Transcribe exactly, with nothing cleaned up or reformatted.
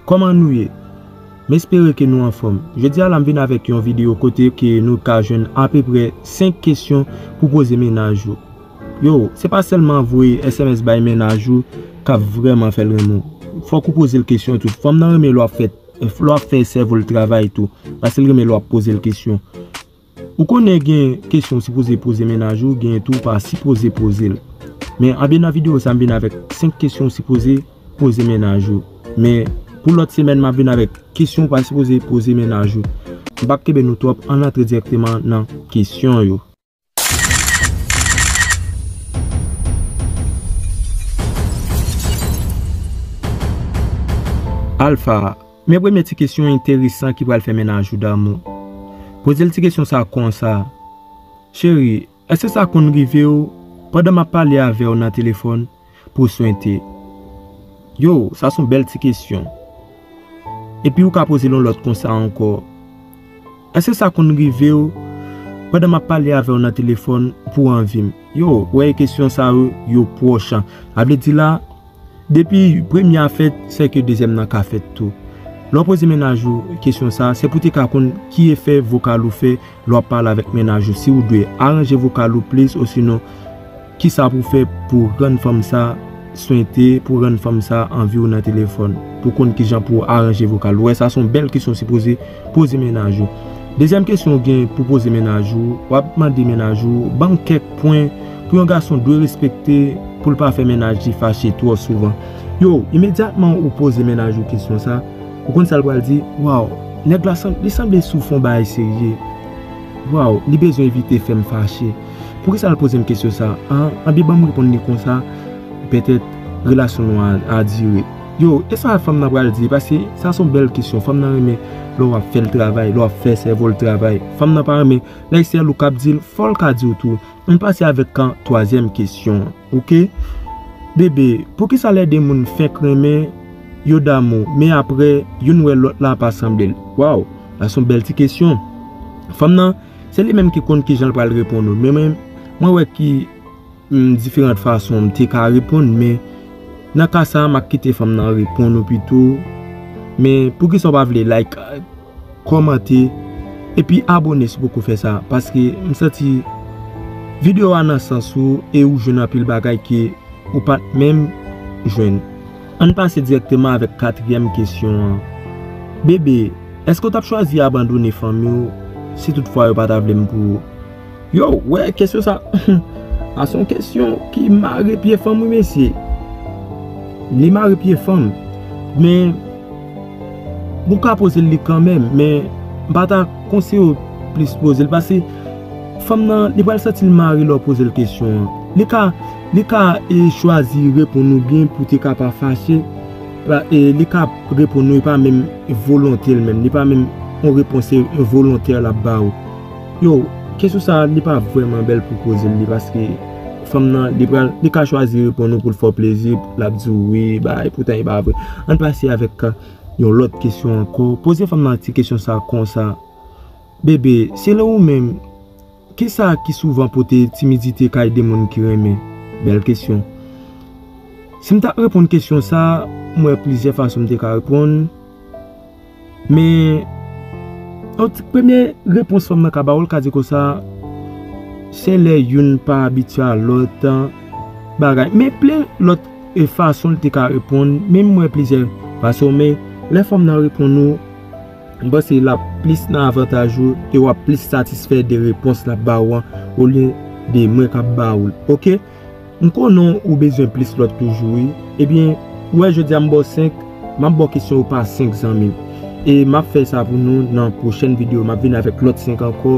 Kòman nou ye? M espere ke nou anfòm. Jodi a la m vin avèk yon videyo kote ke nou ka jwenn apeprè senk kesyon pou poze mennaj ou. Yo, se pa sèlman voye S M S bay mennaj ou k ap vrèman fè l renmen w. Fòk ou poze l kesyon tou. Fanm nan renmen lè w ap fè, lè w ap fè sèvo l travay tou. Paske l renmen lè w ap poze l kesyon. Ou konnen gen kesyon ou sipoze poze mennaj ou, gen tou ou pa sipoze poze l. Men anben nan videyo sa m vin avèk senk kesyon ou sipoze poze mennaj ou. Men pou lòt semèn m ap vin avèk kesyon ou pa sipoze poze mennaj ou. M p ap kenbe nou twòp, ann antre dirèkteman nan kesyon yo. Alpha, men premye ti kesyon enteresan ki pral fè mennaj ou damou. Poze l ti kesyon sa konsa: Cheri, èske sa konn rive w pandan m ap pale avè w nan telefòn pou swente? Yo, sa se yon bèl ti kesyon. Epi ou ka poze l yon lòt konsa ankò: Èske sa konn rive w pandan m ap pale avè w nan telefòn pou anvi m? Yo, ou wè kesyon sa yo, yo pwòch. A vle di la, depi premye a fèt, sèke dezyèm nan ka fèt tou. Lè w poze mennaj ou kesyon sa, se pou te ka konn ki efè vokal ou fè lè w ap pale avèk mennaj ou. Si ou dwe aranje vokal ou plis, osinon, kisa pou w fè pou rann fanm sa swente, pou rann fanm sa anvi w nan telefòn, pou konn kijan pou w aranje vokal ou. Wè, sa se yon bèl kesyon ou sipoze poze mennaj ou. Dezyèm kesyon ou gen pou poze mennaj ou, w ap mande mennaj ou, ban m kèk pwen pou yon gason dwe respekte pou l pa fè mennaj li fache twò souvan. Yo, imedyatman ou poze mennaj ou kesyon sa, ou konn sa l pral di: Waw, nèg la sanm-, li sanble sou fon bagay serye. Waw, li bezwen evite fè m fache. Poukisa l poze m kesyon sa? An, anben ban m reponn li konsa, petèt relasyon nou a, a dire. Yo, e sa fanm nan pral di? Paske sa se yon bèl kesyon. Fanm nan renmen lè w ap fè l travay, lè w ap fè sèvo l travay. Fanm nan pa renmen lè se sèl ou k ap di l, fò l ka di w tou. Ann pase avèk kan twazyèm kesyon an, oke? Bebe, poukisa lè de moun fenk renmen, yo damou, men apre, youn wè lòt la pa sanble l? Waw, sa se yon bèl ti kesyon. Fanm nan, se li menm ki konn kijan l pral reponn ou. Men mwen, mwen wè ki, mm, diferan fason m te ka reponn, men nan ka sa a, m ap kite fanm nan reponn ou pito. Men poukisa w pa vle like, kòmante, epi abone si w poko fè sa, paske m santi videyo a nan sans ou e ou jwenn anpil bagay ke ou pa t menm jwenn. Ann pase dirèkteman avèk katriyèm kesyon an. Bebe, èske w t ap chwazi abandone fanmi w si toutfwa yo pa ta vle m pou ou? Yo, wè, kesyon sa, a se yon kesyon ki mare pye fanm, wi, mesye. Li mare pye fanm. Men, ou ka poze l li kanmenm, men m pa ta konseye w plis poze l, paske fanm nan, li pral santi l mare lè w poze l kesyon an. Li ka, li ka, e, chwazi reponn ou byen pou te ka pa fache. Pa, e, li ka reponn ou, e pa menm volonte l menm. Li pa menm yon repons e volontè l ap ba ou. Yo, kesyon sa a, li pa vrèman bèl pou poze l li, paske fanm nan, li pral, li ka chwazi reponn ou pou l fè w plezi, l ap di w wi, bay, poutan e pa vre. Ann pase avèk ka, yon lòt kesyon ankò. Poze fanm nan ti kesyon sa konsa: Bebe, selon ou menm, kisa ki souvan pote timidite kay de moun ki renmen? Bèl kesyon. Si m ta reponn kesyon sa, m wè plizyè fason m te ka reponn. Men, yon ti premye repons fanm nan ka ba w, l ka di konsa, se lè youn pa abitye a lòt bagay. Men plen lòt, e, fason l te ka reponn, men m wè plizyè fason, men lè fanm nan reponn ou, m panse l ap plis nan avantaj ou e w ap plis satisfè de repons l ap ba w an, olye de mwen k ap ba w l. Oke? M konnen ou bezwen plis lòt toujou, wi. Ebyen, ou wè, jodi a m ba w senk, m ap ba w kesyon yo pa senk, zanmi m. E m ap fè sa pou nou nan pwochèn videyo. M ap vin avèk lòt senk ankò.